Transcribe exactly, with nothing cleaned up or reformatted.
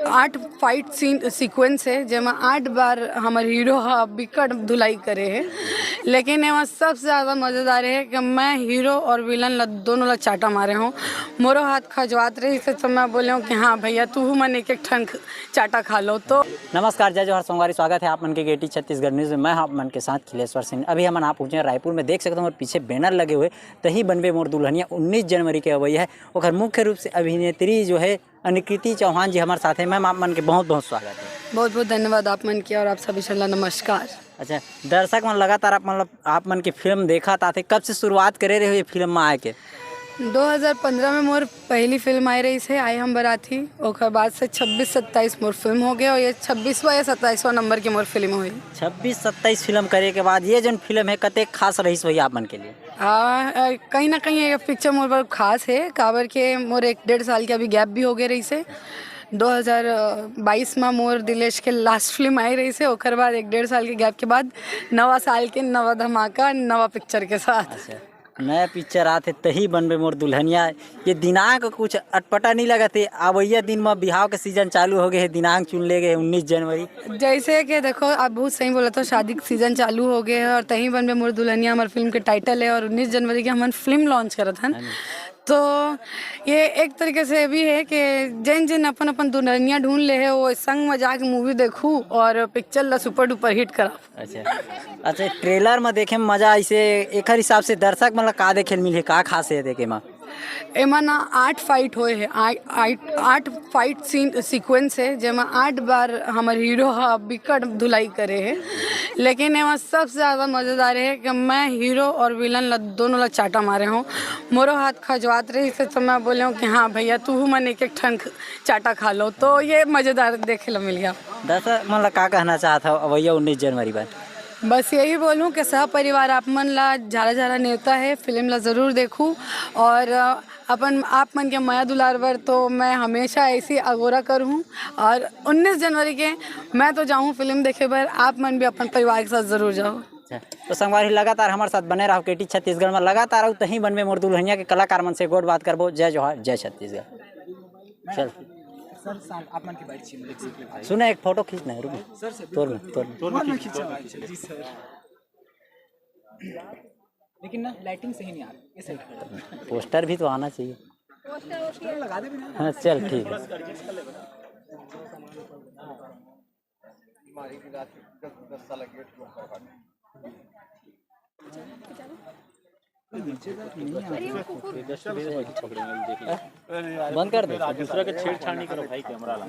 आठ fight scene sequence है, जेमा आठ बार हमर हीरो ह बिकट धुलाई करे है। लेकिन एमा सबसे ज़्यादा मज़ेदार है कि मैं हीरो और विलन ला, दोनों ला चाटा मारे हूँ। मोरो हाथ खजवात रही से, तो मैं बोले हूँ कि हाँ भैया, तू मन एक एक ठन ख- चाटा खा लो। तो नमस्कार, जय जोहार, संगवारी, स्वागत है आप मन के गेटी छत्तीसगढ़ न्यूज में। मैं आप मन के साथ खिलेश्वर सिंह। अभी हमन आप पहुँचे हैं रायपुर में, देख सकते हो और पीछे बैनर लगे हुए, तही बनबे मोर दुल्हनिया उन्नीस जनवरी के अवई है। ओकर मुख्य रूप से अभिनेत्री जो है अनुकृति चौहान जी हमारे साथ है। मैम, आप मन के बहुत बहुत स्वागत है। बहुत बहुत धन्यवाद आप मन के, और आप सभी ला नमस्कार। अच्छा, दर्शक मन लगातार आप, मतलब, आप मन के फिल्म देखत आथे, कब से शुरुआत करे रहे हो ये फिल्म में आए के? दो हज़ार पंद्रह में मोर पहली फिल्म आए रही से, आए हम बराती। ओकर बाद से छब्बीस सत्ताईस मोर फिल्म हो गए, और ये छब्बीसवाँ या सत्ताईसवाँ नंबर के मोर फिल्म हुई। छब्बीस सत्ताईस फिल्म करे के बाद ये जोन फिल्म है, कते खास रहीस भैया आप मन के लिए? आ, आ, कहीं ना कहीं ये पिक्चर मोर बर खास है, काबर के मोर एक डेढ़ साल के अभी गैप भी हो गए रही से। दो हज़ार बाईस में मोर दिलेश के लास्ट फिल्म आई रही से, ओकर बाद एक डेढ़ साल के गैप के बाद नवा साल के नवा धमाका, नवा पिक्चर के साथ। अच्छा, नया पिक्चर आथे, तही बनबे मोर दुल्हनिया। ये दिनांक कुछ अटपटा नहीं लगत है। अवइया दिन में बिहाव के सीजन चालू हो गए है, दिनांक चुन ले गए है उन्नीस जनवरी। जैसे कि देखो, आप बहुत सही बोला, तो शादी के सीजन चालू हो गए है और तही बनबे मोर दुल्हनिया हमार फिल्म के टाइटल है और उन्नीस जनवरी के हमन फिल्म लॉन्च करत हन। हाँ जी। तो ये एक तरीके से भी है कि जिन जिन अपन अपन दुल्हनिया ढूंढ ले है, वो संग में जाके मूवी देखू और पिक्चर ला सुपर डुपर हिट करा। अच्छा, अच्छा, ट्रेलर में देखे में मजा ऐसे, एकर हिसाब से दर्शक मन ला का देखे ल मिलही, का खास है देखे में? एमा ना आठ फाइट होए है, आ- आठ आठ फाइट सीन सीक्वेंस है, जेमा आठ बार हमर हीरो ह बिकट धुलाई करे है। लेकिन एमा सबसे ज़्यादा मज़ेदार है कि मैं हीरो और विलन ला, दोनों ला चाटा मारे हूँ। मोरो हाथ खजवात रही से, तो मैं बोले हूँ कि हाँ भैया, तू मन एक एक ठन ख- चाटा खा लो। तो ये मज़ेदार देखे ला मिल गया। दर्शक मन ला का कहना चाहत हव अवइया उन्नीस जनवरी बर? बस यही बोलूँ कि सह परिवार आप मन ला, झारा झारा नेवता है, फिल्म ला ज़रूर देखू और अ, अपन आप मन के मया दुलार बर तो मैं हमेशा ऐसी अगोरा करूँ। और उन्नीस जनवरी के मैं तो जाऊँ फिल्म देखे बर, आप मन भी अपन परिवार के साथ ज़रूर जाओ। अच्छा, तो संगवारी, लगातार हमारे साथ बने रहो केटी छत्तीसगढ़ में। लगातार अउ तहीं बनबे मोर दुल्हनिया के कलाकार मन से गोठ बात करबो। जय जोहार, जय छत्तीसगढ़। चल। सर, साथ आप मन के बैठ छीन लीजिए। सुने, एक फोटो खींचना है, रुको। सर, सर, तोर में, तोर में। तोर में खींचो। जी सर। लेकिन ना, लाइटिंग सही नहीं आ रही, ये सही। पोस्टर भी तो आना चाहिए। पोस्टर लगा दे बिना। हाँ, चल, ठीक है। बंद कर दे। दूसरा के छेड़छाड़ नहीं करो भाई, कैमरा ला।